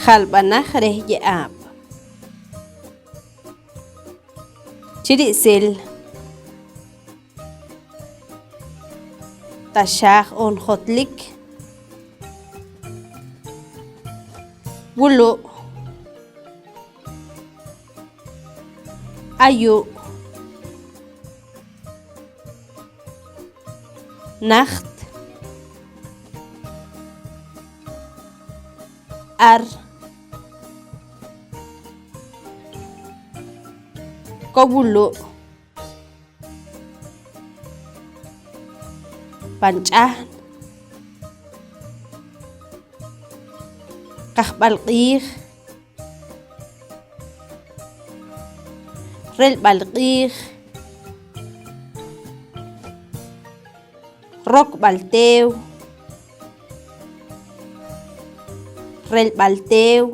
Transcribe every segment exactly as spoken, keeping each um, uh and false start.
Jalb'anaj reh ye'aab'. Chi ri'sil, taxaaj oon jotlik, wulu', ayu', najt, ar, kowulu', pan ch'ahn, qajb'al q'iij, relb'al q'iij, rokb'al teew, relb'al teew,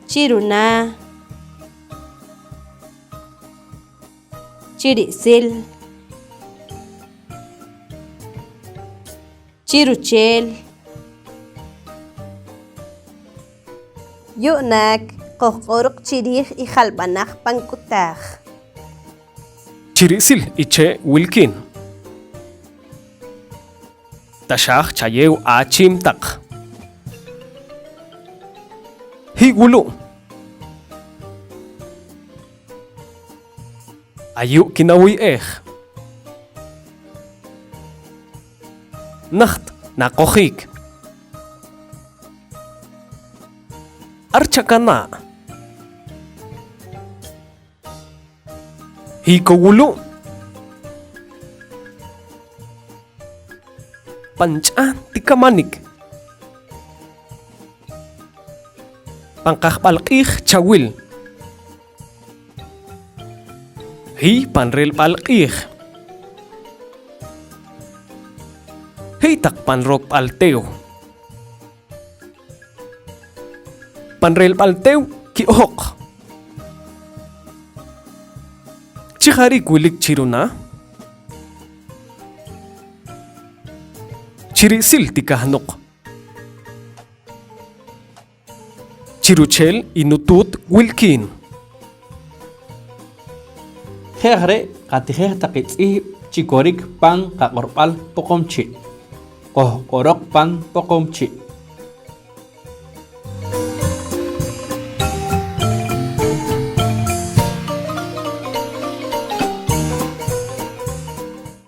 chi runaah, chi ri'sil, chi rucheel. Yu'naak qojq'oroq chi riij i jalb'anaj pan k'utaaj. Chi ri'sil i chee' wilkiin. Taxaaj chayeew achiim taq. Hi' wulu'. Ayu' kinawuy'eej. Najt naqojiik. Ar chakanaa'. Hi' kowulu'. Pan ch'ahn tikamanik. Pan qajb'al q'iij chawil. Hi' pan relb'al q'iij. Hi' taq pan rokb'al teew. Pan relb'al teew ki'ojoq. Chi jariik wilik chi runaah. Chi ri'sil tikahnoq. Chi rucheel i nutuut wilkiin. Je' aj re' qatijej taq i tz'ihb' chi korik pan qaq'orb'al Poqomchi'. Qojq'oroq pan Poqomchi'.